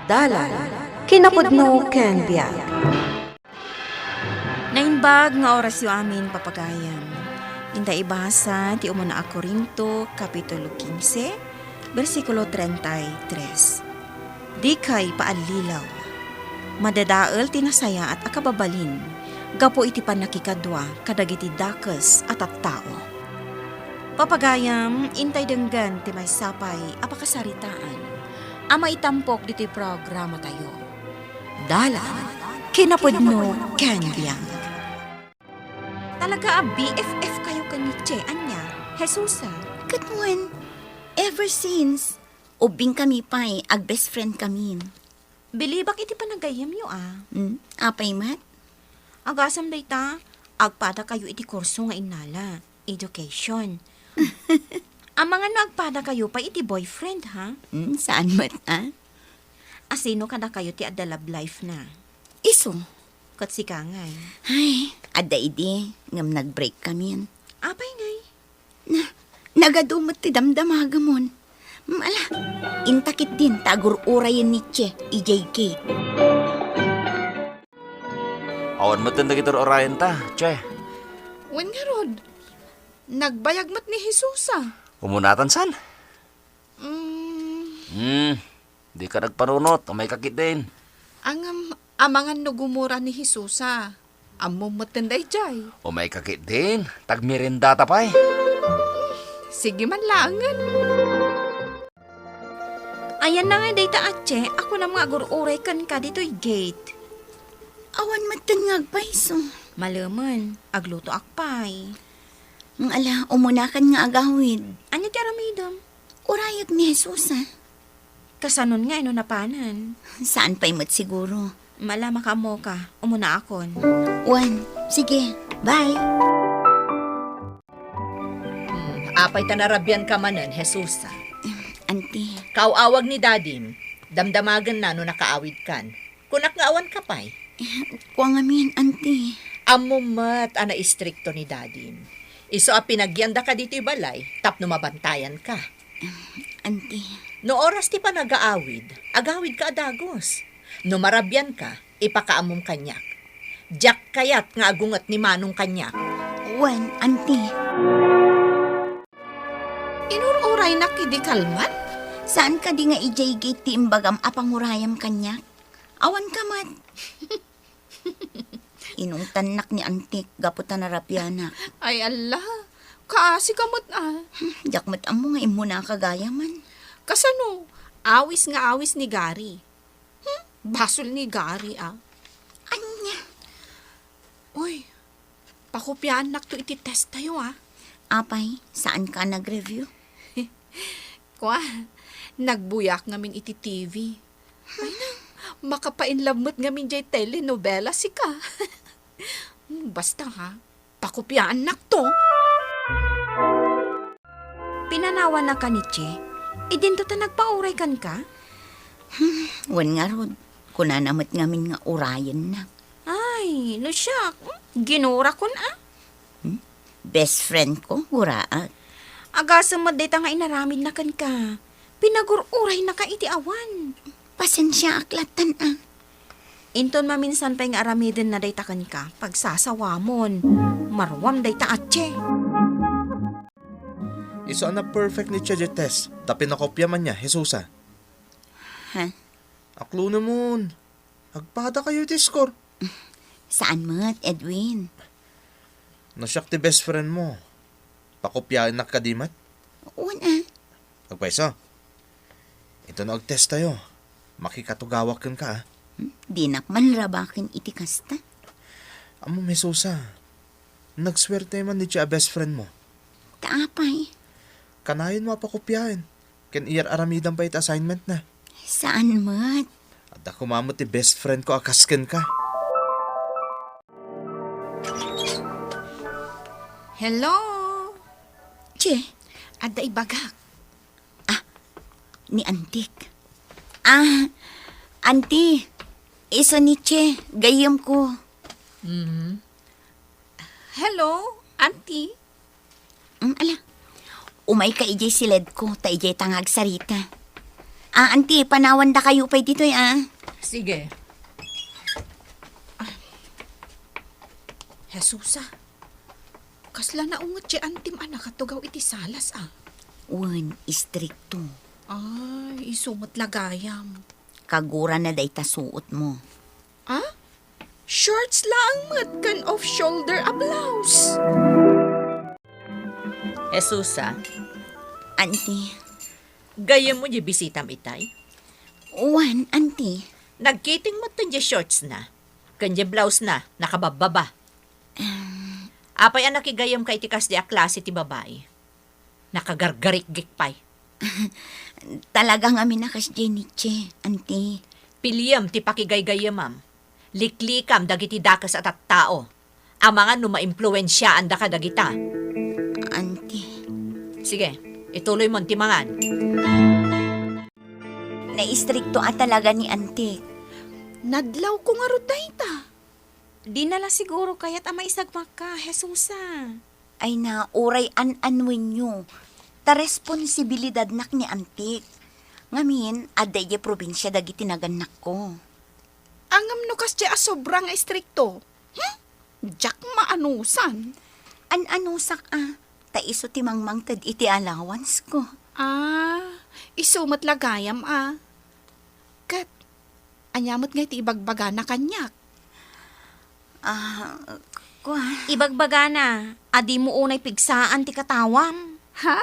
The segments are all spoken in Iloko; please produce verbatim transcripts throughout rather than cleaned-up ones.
Dalan, kinapudno ken biag. Naimbag nga orasyo amin, papagayam. Inta ibasa ti umuna a Corinto, Kapitulo quince, bersikulo treinta y tres. Dikay paallilaw. Madadael ti nasayaat a kababalin gapu iti pannakikadua kadagiti dakes a tattao. Papagayam, intay denggen ti maysa pay a pakasaritaan a maitampok ditoy programatayo. Dalan, kinapudno ken biag. Talaga a B F F kayo ken ni Che, ania, Jesusa? Ket wen, ever since, ubbing kami pay, ag-best friend kami. Bilibak iti panagayamyo, a. Hmm, apay met? Agasem dayta, agpada kayo iti kurso nga innala, education. Amangan no agpada kayo pay iti boyfriend, ha? Hmm, saan met, a? Asino kadakayo ti adda love life na? Isu. Ket sika ngay? Ay, adda idi, ngem nag-break kamin. Apay ngay? Na, nagadu met ti damdamagamon. Mala, intakit din ta agur-urayen ni Che, idiay gate. Awan met dagiti ur-urayen ta, Che. Wen ngarud, nagbayag met ni Jesusa. Umunatan san? Mm. Hmm, dika nagpanunot, umay ka ketdin. Angam, amangan no gumura ni Jesusa. Ammom met daydiay. Umay ka ketdin, tagmerendata pay. Sige man laengen. Ayanna ngay dayta a Che, a kunam nga agur-uray kenka ditoy gate. Awan met nga agpayso. Malemen, aglutoak pay. Nga ala, umunakan nga agawid. Ania ti aramidem? Urayek ni Jesusa. Kasanon ngay no napanen? Saan pay met siguro. Mala, makaammoka. Umunaakon. Wen, sige. Bye. Hmm, apay ta narabianka manen, Jesusa? Anti. Kaaw-awag ni Dadim, damdamagenna no nakaawidkan. Kunak nga awan ka pay. Eh, kua ngamin, anti. Ammom met a naistrikto ni Dadim. Isu a pinagyandaka ditoy balay tapno mabantayanka. Anti. No oras ti panagaawid, agawidka a dagus. No marabianka, ipakaammom kaniak. Diak kayat nga agunget ni Manong kaniak. Wen, anti. Inur-uraynak idi kalman? Saan kadi nga idiay gate ti imbagam a pangurayam kaniak? Awan ka met. Inungtannak ni Antik gapu ta narabianak. Ay, Allah. Kaasi ka met, a. Hmm, diak met ammo nga immuna ka gayamen. Kasano? Awis nga awis ni Gary. Hmm? Basol ni Gary, a. Ania? Uy, pakopiaannak to iti test tayo, a. Apay, saan ka nag-review? Kua, nagbuyak ngamin iti T V. Ay na, makapainlove met ngamin jay telenovela sika. Hmm, basta ha, pakopiaannak to. Pinanawanaka ni Che, idinto ta nagpauray kenka? Hmm, wen ngarud, kunana met ngamin nga urayennak. Ay, no siak, hmm, ginurakon a. Hmm? Best friend ko, guraak. Agasem met dayta nga inaramidna kenka. Pinagur-uraynaka iti awan. Pasensiaak lattan a. Inton maminsan pay nga aramidenna dayta kenka, pagsasawamon. Maruam dayta a Che. Isu a na-perfect ni Che jay test, ta pinakopia man niya, Jesusa. Ha? Aklunemon. Agpada kayo iti score. Saan met, Edwin? No siak ti best friend mo, pakopiaennak kadi met? Wen a. Agpayso. Ito no agtest tayo, makikatugawak kenka, a. Hmm? Dinak man rabaken iti kasta. Ammom, Jesusa, nagsuerte man ni Che a best friend mo. Ta apay? Kanayon mo a pakopiaen. Ken iyar-aramidan pay iti assignment na. Saan met? Adda koma met ti best friend ko a kas kenka. Hello? Che? Adda ibagak. Ah, ni Antik. Ah, Anti, isu ni Che, gayyemko. Mhm. Hello, Anti? Mm, ala. Umayka idiay siledko, ta idiay ta nga agsarita. Ah, anti, panawandakayo pay ditoy, ah. Sige. Ah. Jesusa, kasla naunget ti antim a nakatugaw iti salas, ah. Wen, istrikto. Ay, isu met la gayam. Kagurana dayta suotmo. Ah? Shorts laeng met ken off-shoulder a blouse. Jesusa. Anti. Gayyemmo diay bisitam itay? Wen, anti. Nagkiting met diay shortsna. Ken diay blousena, nakababbaba. Em. Apay a nakigayyemka iti kasdi a klase ti babai? Nakagargarikgik pay. Talaga ngamin a kasdiay ni Che, anti. Piliem ti pakigaygayyemam. Liklikam dagiti dakes a tattao. Amangan no maimpluensiaanda kadagita. Anti. Sige, ituloymon ti mangan. Naistrikto a talaga ni anti. Nadlawko ngarud dayta. Dina la siguro kayat a maisagmakka, Jesusa. Ay na, uray an-anuenyo. Ta responsibilidadnak ni antik. Ngamin, adda idiay probinsia dagiti nagannakko. Ngem no kasdiay a sobra nga istrikto, hmm? Diak maanusan. An-anusak a, ta isu ti mangmangted iti allowance ko. Ah, isu met la gayam a. Ket, ania met ngay ti ibagbagana kaniak? Ah, kua. Ibagbagana a dimo unay pigsaan ti katawam. Ha?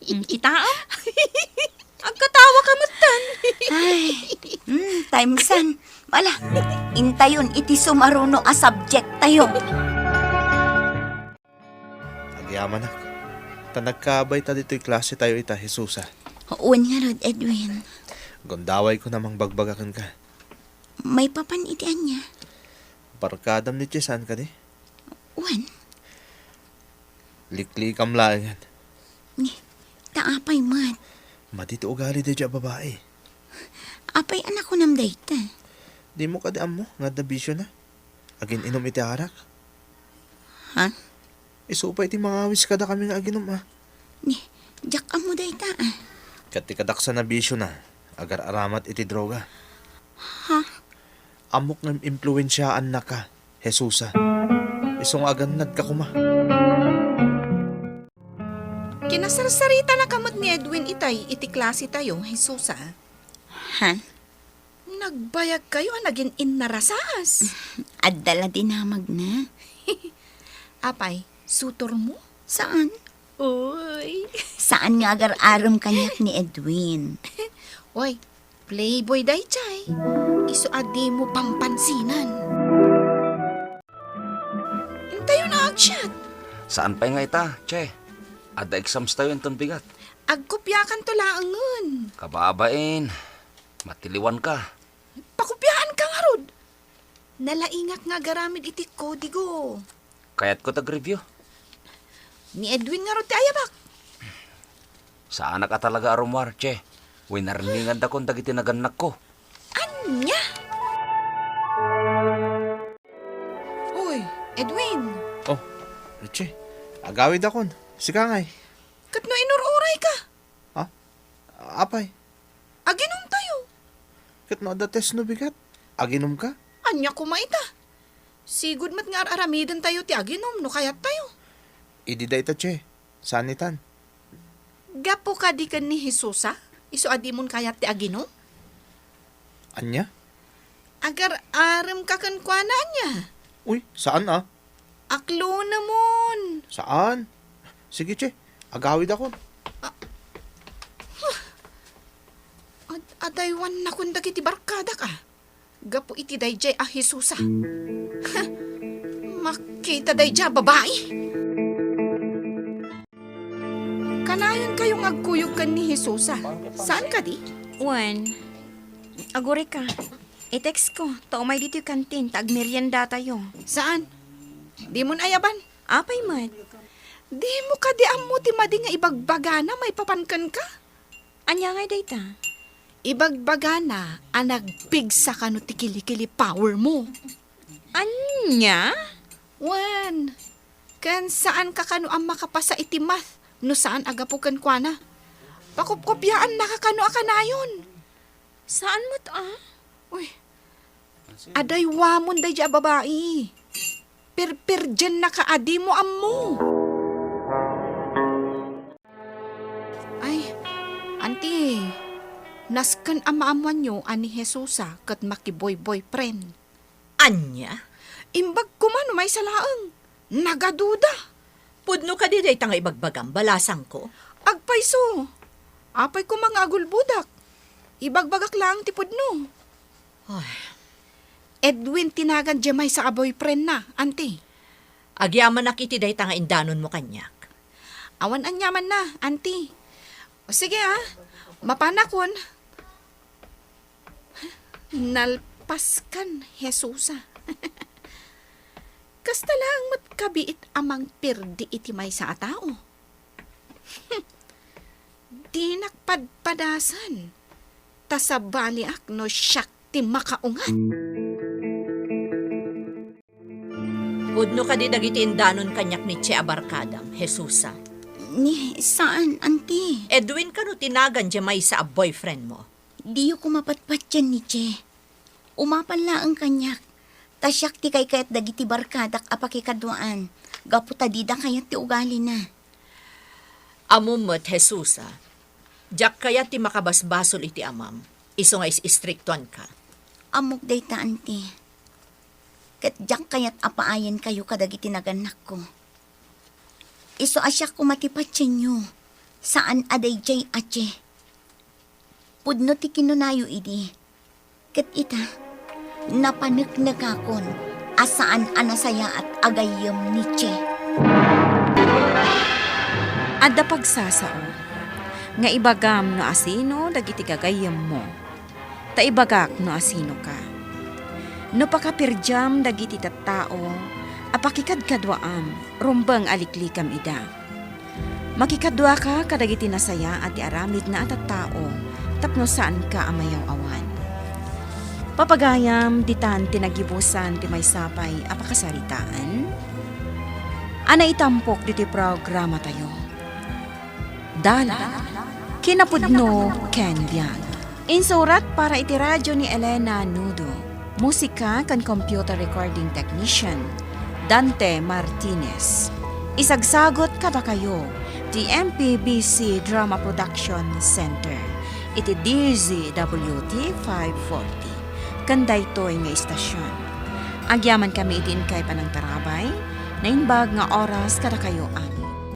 Mm, kitaem? Agkatawa ka metten. Ay, mm, timesan. Wala, intayon iti sumaruno a subject tayo. Agyamanak, ta nagkabayta ditoy klase tayo ita, Jesusa. Wen ngarud, Edwin. Gundawayko a mangbagbaga kenka. Maipapan iti ania? Barkadam ni Chesan kadi? Wen. Liklikam laengen. Ni, ta apay met? Madi ti ugali daydiay a babai. Apay a nakunam dayta? Dimo kadi ammo nga adda bisiona? Agin-inom iti arak? Ha? Isu pay ti mangawis kadakami nga aginum a. Ni, diak ammo dayta a. Ket ti kadaksan a bisiona, agar-aramat iti droga. Ha? Ammok nga impluensiaannaka, Jesusa. Isu nga agannadka koma. Kinasarsaritanaka met ni Edwin itay iti klase tayo, Jesusa. Ha? Nagbayagkayo a nagin-innarasaas. Adda la dinamagna. Apay, sutormo? Saan? Uy. Saan nga agar-arem kaniak ni Edwin? Uy, playboy daydiay. Isu a dimo pampansinan. Intayon a agsiat. Saan pay nga ita, Che? Adda exams tayo inton bigat. Agkopiakanto laengen. Kababain, matiliwanka. Pakopiaanka ngarud. Nalaingak nga agaramid iti kodigo. Kayatko ti agreview. Ni Edwin ngarud ti ayabak. Saanak a talaga a rummuar, Che. Winarningandakon dagiti nagannakko. Ania? Uy, Edwin! Oh, Richie, agawidakon. Sika ngay? Ket no inur-urayka? Ha? Apay? Aginumtayo. Ket no adda test no bigat, aginumka? Ania koma ita? Sigud met nga ar-aramidentayo ti aginum no kayattayo. Idi dayta, Che. Saan itan? Gapu kadi ken ni Jesusa, isu a dimon kayat ti aginum? Ania? Agar-aremka kenkuana, ania? Uy, saan a? Aklonemon. Saan? Sige, Che. Agawidakon. Ad-, adaywannakon dagiti barkadak a. Gapu iti daydiay a Jesusa. Makita daydiay a babai. Kanayonkayo nga agkuyog ken ni Jesusa. Saan kadi? Wen, agurika. I-text ko, ta umay ditoy kantin, ta agmeriendatayo. Saan? Dimon ayaban? Apay met? Dimo kadi ammo ti madi nga ibagbagana maipapan kenka? Ania ngay dayta? Ibagbagana a nagpigsa kano ti kilikili power mo. Ania? Wen, ken saanka kano a makapasa iti math no saan a gapu kenkuana. Pakupkopiaannaka kano a kanayon. Saan met a? Uy, adaywamon daydi a babai. Pirpirdiennaka a dimo ammo. Ay, anti, nasken a maammoanyo a ni Jesusa ket makiboy-boyfriend. Ania? Imbag koma no maysa laeng. Nagaduda. Pudno kadi dayta nga ibagbagam, balasangko? Agpayso. Apay koma nga agulbodak. Ibagbagak laeng ti pudno. Ay. Edwin ti nagan diay maysa a boyfriend na, anti. Agyamanak iti dayta nga indanonmo kaniak. Awan aniamanna, anti. O sige, ah. Mapanakon. Nalpaskan, Jesusa. Kasta laeng met kabiit a mangpirdi iti maysa a tao. Dinak padpadasan, ta sabaliak no siak ti makaungat. Pudno kadi dagiti indanon kaniak ni Che a barkadam, Jesusa? Ni, saan, anti. Edwin kano ti nagan diay maysa a boyfriendmo? Diyo koma patpatien ni Che. Umapan laeng kaniak, ta siak ti kaykayat dagiti barkadak a pakikaduaan, gapu ta dida kayat ti ugalina. Ammom met, Jesusa, diak kayat ti makabasbasol iti amam, isu nga is-istriktuanka. Ammok dayta, anti. Ket diak kayat a paayenkayo kadagiti nagannakko. Isu a siak koma ti patienyo, saan a daydiay a Che. Pudno ti kinunayo idi. Ket ita, napaneknekakon a saan a nasayaat a gayyem ni Che. Adda pagsasao nga ibagam no asino dagiti gagayyemmo, ta ibagak no asinoka. No pakapirdiam dagiti tattao a pakikadkaduaam, rumbeng a liklikam ida. Makikaduaka kadagiti nasayaat ti aramidna a tattao tapno saanka a mayaw-awan. Papagayam, ditan ti naggibusan ti maysa pay a pakasaritaan a naitampok ditoy programatayo. Dalan, kinapudno ken biag. Insurat para iti radyo ni Elena Nudo. Musika ken computer recording technician, Dante Martinez. Isagsagut kadakayo ti M P B C Drama Production Center iti D Z W T five forty ken daytoy nga istasyon. Agyamankami iti inkay panangtarabay, naimbag nga oras kadakayo amin.